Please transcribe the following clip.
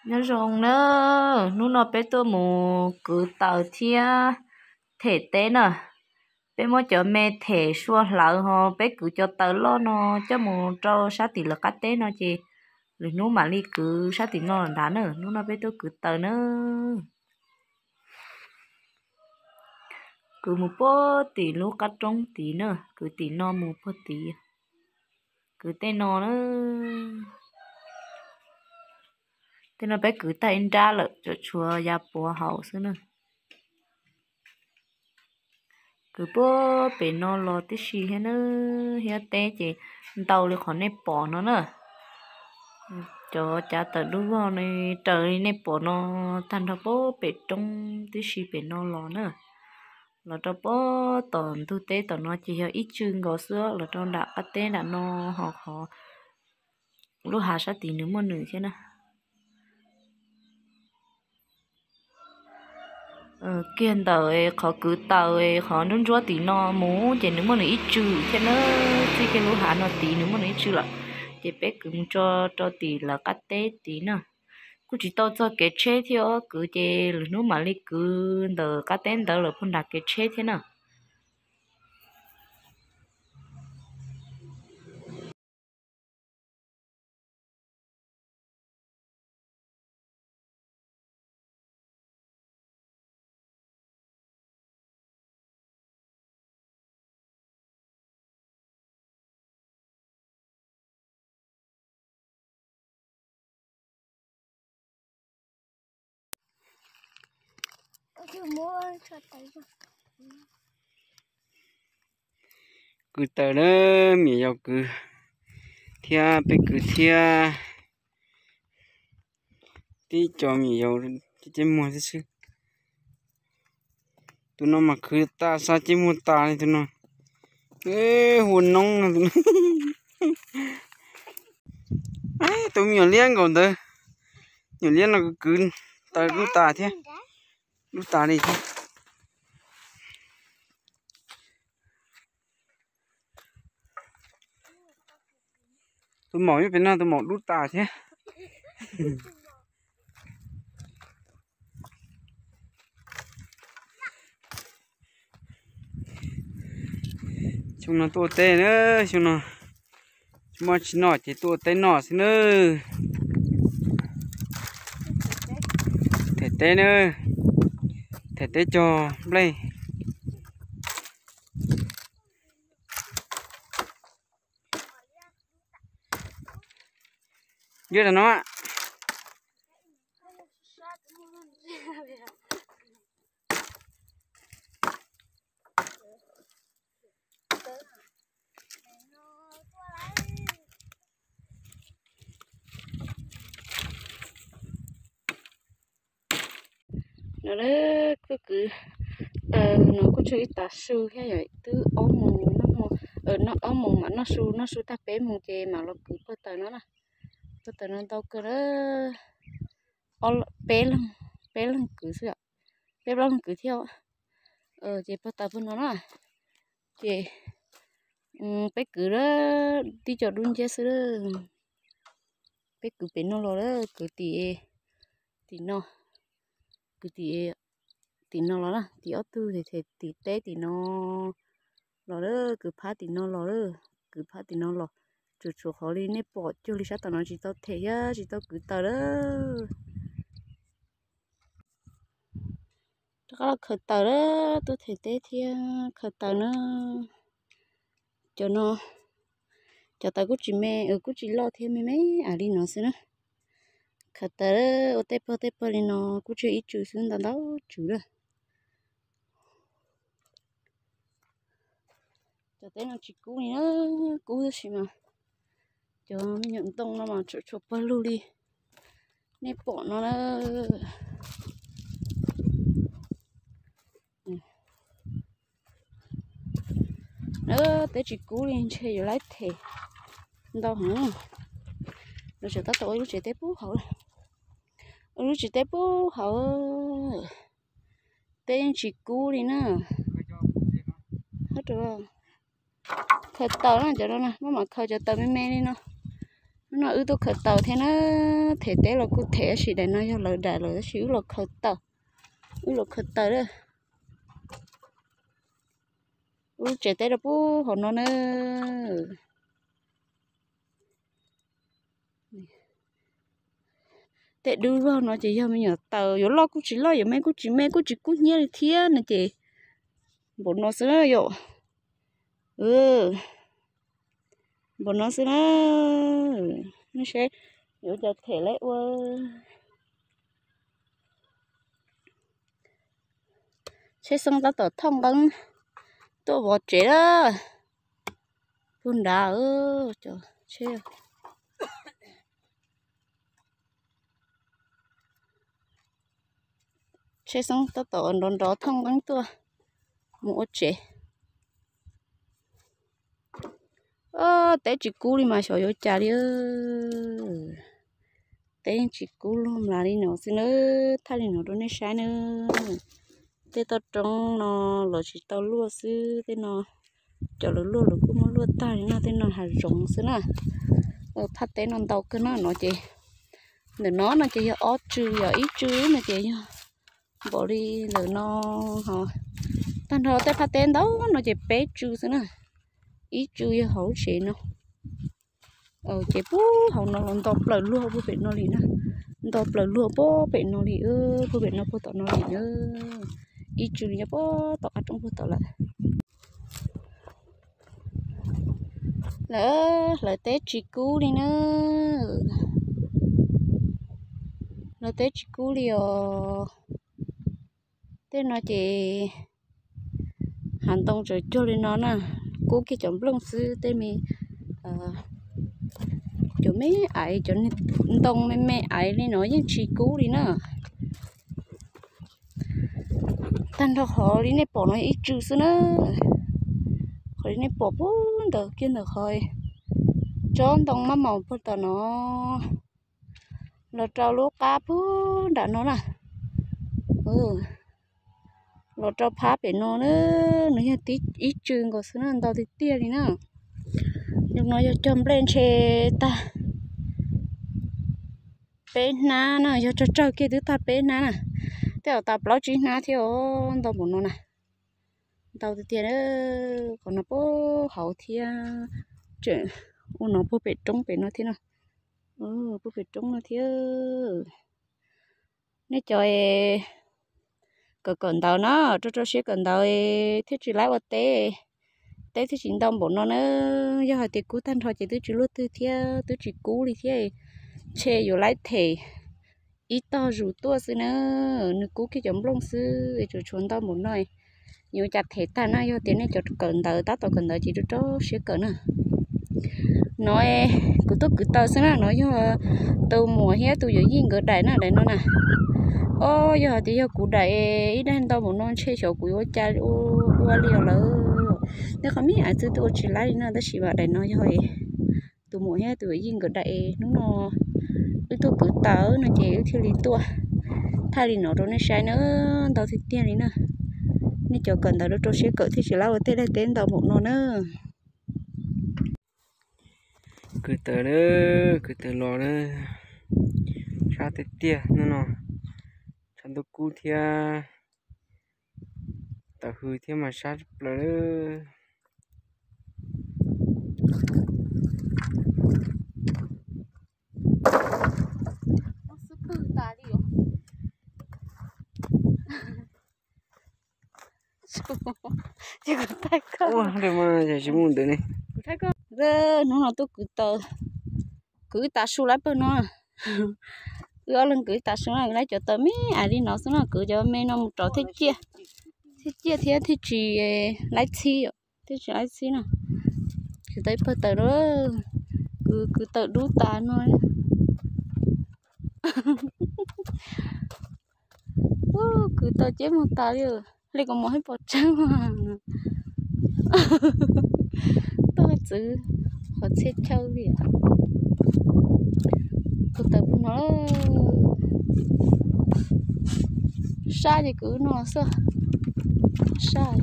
Nyob zoo na, hnub no peb tuaj mus kwv taws thiab them teb na. Peb muab cov me them sua hlawv ho peb kwv cov taws loj no coj mus rau sab tim lawv qab teb no ces lwm hnub mam li kwv sab tim no nrad na. Hnub no peb tuaj kwv taws na. Kwv mus puag tim lub qab roob tid na, kwv tim no mus puag tid. Kwv tej no na. Tej no peb kwv tag ib nrab lawm, tsuas tshuav yav puav hauv xwb na. Kwv puag pem no los tib si thiab na, thiab teb ces ntau li qhov nej pom no na. Cov cav tawm dub vog ne, raws li nej pom no tag nrho puag pem roob tib si pem no los na. Los rau puag tom ntug teb tom no ces yog ib tsw nkaus xwb, los rau nram qab teb nram no ho qhov lub hav sab tid nws muaj nws thiab na. Kiag ntawm qhov kwv taws qhov ntsuab ntsuab tim no mus ces nws muaj nws ib tsw thiab na, txij kiag lub hav no tid nws muaj nws ib tsw lawm. Ces peb kwv mus tso rau tim lawv qab teb tid na. Kuj tsis tau txog kev tsheb thiab, kwv ces lwm hnub mam li kwv ntawm qab teb ntawd lawm puag nram kev tsheb thiab na. Kwv taws na, me nyuam yaus kwv thiab peb kwv thiab. Tib co me nyuam yaus ceb muag xwb xwb. Tus no mas khwv tas xav ceb muag tas li tus no. Hua noob no. Tus me nyuam liab nkaus ntawd, me nyuam liab no kwv taws dub tas thiab, dub tas li thiab. Tus maum nyob pem no tus maum dub tas thiab. Xyoo no tuaj teb na, xyoo no tsis muaj tsis noj ces tuaj teb noj xwb na. Them teb na, them teb cog nplej. Ywg no. No, kuj kwv taws no kuj tshuav ib tav su thiab, yog twb ob moos, ob moos mam noj su, noj su tag peb moos ces mam los kwv puag taws no na. Puag taws no ntau kawg na, peb leeg, peb leeg kwv xwb, peb plaub leeg kwv thiab. Ces puag taws puag no na, ces peb kwv tib co dub nciab xwb. Peb kwv pem no los lawm, kwv tim, tim no, kwv tim, tim no los na, tim ob tug them tim teb tim no los lawm, kwv phab tim no los lawm, kwv phab tim no los. Tsuas tshuav qhov li nej pom cuag li sab tom no tsis tau them thiab tsis tau kwv taws lawm. Rov qab los khaws taws lawm, tuaj them teb thiab khaws taws na. Cov no, cov taws kuj tsis me, kuj tsis loj thiab, me me ua li no xwb na. Khaws taws ua tej pawg tej pawg li no kuj tshuav ib tsw xwb, ntau ntau tsw lawm. Cov teb no tsis kub li na, kub tab sis mas cov me nyuam ntoo no mas tshuav tshuav pawg lug li nej pom no na. Teb tsis kub li ntshe yuav laib them ntau heev. Lawv tseem tab tom ua lub tsev teb pub hauv, ua lub tsev teb pub hauv. Teb yeej tsis kub li na. Khaws taws na, cov no na, maj mam khaws cov taws me me li no. No wb tuaj khaws taws thiab na, them teb los kuj them tab sis daim no yog lawv daim lawm tab sis wb los khaws taws, wb los khaws taws lawm. Wb tsev teb rau puag hauv no na. Tej dub vog no ces yog me nyuam taws, yuav loj kuj tsis loj, yuav me kuj tsis me, kuj tsis kub hnyiab li thiab no ces npaum no xwb na yom. Npaum no xwb na, nej saib yuav cov them lawv ua. Tsheb xeeb tab tom thauj nqeeb tuaj vov tsev lawm. Puag nrad, cov tsheb, tsheb xeeb tab tom nrov nrov thauj nqeeb tuaj mus ua tsev. Teb tsis kub li mas xyov yuav cas li. Teb tsis kub luag mlas li no xwb na, thaij li no rau nej saib na. Tej toj roob no los tsis tau luaj xwb, tej no cov lawv luaj lawv kuj muab luaj tag li no, tej no hav zoov xwb na. Phaj teb no ntau kawg no no ces, ntawm no no ces yog ob tsw, yog ib tsw no ces yog npaum li ntawm no. Tag nrho tej phaj teb ntau no ces peb tsw xwb na, ib tsw yog hauv tsev no. Ces puag hauv no los nto plaws luag puag pem no li na, nto plaws luag puag pem no li, puag pem no puag tom no li na. Ib tsw li nyob puag tom qab roob puag tom lawm. Lawv hlawv teb tsis kub li na, hlawv teb tsis kub li os. Tej no ces hav ntoo tsaws cuag li no na, kub kiag cov nplooj xwb, tej me, cov me aiv, cov ntoo me me aiv li no yeej tsis kub li na. Tag nrho qhov li nej pom no ib tsw xwb na, qhov li nej pom puag ntawd kiag ntawm qhov tsob ntoo maj maus puag tom no los rau lub qab puag nram no na, los rau phab pem no na, nws yog tib ib tsw nkaus xwb na, ntau tiag tiag li na. Yog no yog cog nplej ntshe tag peb hnab na, yog tsawg tsawg kiag twb tag peb hnab na, tej zaum tag plaub tsib hnab thiab os, ntau npaum no na. Ntau tiag tiag, qhov no puag hauv thiab, tseem ua no puag pem roob pem no thiab no, puag pem roob no thiab. Nej cov kawm kawm ntawv na, rau rau siab kawm ntawv thiaj tsis laib ua teb, teb thiaj tsis ntau npaum no na. Yog hais tias kub tag nrho ces twb tsis luaj twg thiab, twb tsis kub li thiab, ntshe yuav laib them ib tog zus tuaj xwb na. Nws kub kiag cov nplooj xwb, tsuas tshuav ntau npaum no, yuav cas them tag na. Yog tias nej cov kawm ntawv tab tom kawm ntawv ces rau rau siab kawm na. No kuv tuaj kwv taws xwb na, no yog tus muam thiab tus yawm yij nkawd daim na, daim no na. Os, yog hais tias yog kuv daim ib daim ntau npaum no ntshe xyov kuv yuav ua cas ua li os lawm. Tej qhov me me xwb twb ua tsis laib li no, tab sis mas daim no yog tus muam thiab tus yawm yij nkawd daim. Hnub no wb tuaj kwv taws no ces wb thiaj li tuaj thaij li no rau nej saib na, ntau tiag tiag li na. Nej cov kawm ntawv rau rau siab kawm thiaj tsis laib ua tej daim teb ntau npaum no na. Kwv taws na, kwv taws los na, sab tiag tiag hnub no, tshav ntuj kub thiab, taws hws thiab mas sab plaws. Ua li mas tsis mus ntawd ne. Hnub no tuaj kwv taws, kwv tav su lawm pawg no. Wb ob leeg kwv tav su na, laib cov taws me ais li no xwb no, kwv cov me no mus rau thiaj ciaj, thiaj ciaj thiab thiaj tsis laib txhib, thiaj tsis laib txhib na. Kwv tau ib pawg taws na, kwv kwv taws dub tas no. Kwv taws ceb mus tas li, li kuv mus hais pom tseeb. Tuaj txwv qhov txhia chaw li. Kwv taws pawg no, sab ces kwv no xwb, sab.